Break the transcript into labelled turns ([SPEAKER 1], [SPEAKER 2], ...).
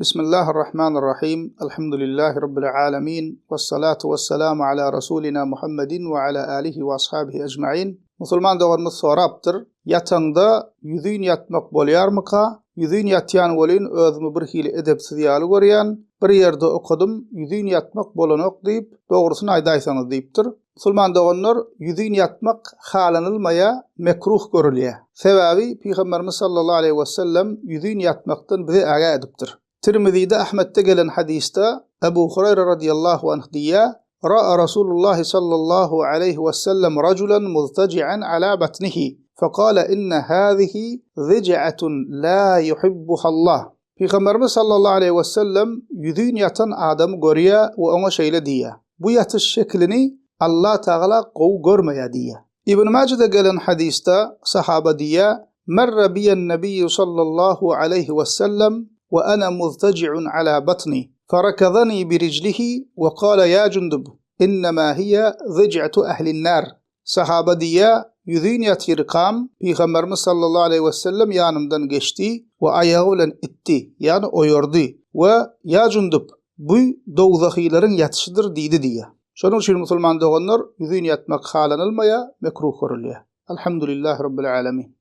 [SPEAKER 1] Bismillahir-Rahmanir Rahim. Elhamdülillahi Rabbil alamin. Wes-salatu wes-salamu ala rasulina Muhammedin we ala alihi we ashabihi ecmaîn. Musulman doganymyz sorapdyr, Ýataňda ýüzin ýatmak bolýarmyka? Ýüzin ýatýan welin özümi bir hili edepsiz ýaly görýän. Bir ýerde okadym, ýüzin ýatmak bolanok diýip, dogrusyny aýdaýsaňyz diýipdir. Musulman doganlar, ýüzin ýatmak halanylmaýar, mekruh görülýär. Sebäbi Pygamberimiz sallallahu aleýhi wesellem ýüzin ýatmakdan bizi ägä edipdir. Tirmizide, Ahmetde gelen hadysda Ebu Hurayra radiyallahu anh diýýär, Ra'a Rasulullahi sallallahu aleýhi wesellem rajulan muztaji'an ala batnihi, fekale inne hazihi zij'atun la yuhibbuhallah. Pygamberimiz sallallahu aleýhi wesellem ýüzin ýatan adamy görýär we oňa şeýle diýýär, Bu ýatyş şekilini Allah Tagala gowy görmeýär diýýär. Ibn Majede gelen hadysda sahaba diýýär, Merre biýen-nebiýu sallallahu aleýhi wesellem we ana muztaji'un ala batni, ferekazani birijlihi we kale ýa Jundub, innema hiýe zij'atu ehlin-nar. Sahaba diýýär, Ýüzin ýatyrkam, Pygamberimiz sallallahu aleýhi wesellem ýanymdan geçdi we aýagy bilen itdi, ýagny oýardy we, Ýa Jundub, bu dowzahylaryň ýatyşydyr diýdi diýýär. Şonuň üçin musulman doganlar, ýüzin ýatmak halanylmaýar, mekruh görülýär. Alhamdulillahi Rabbil alemin.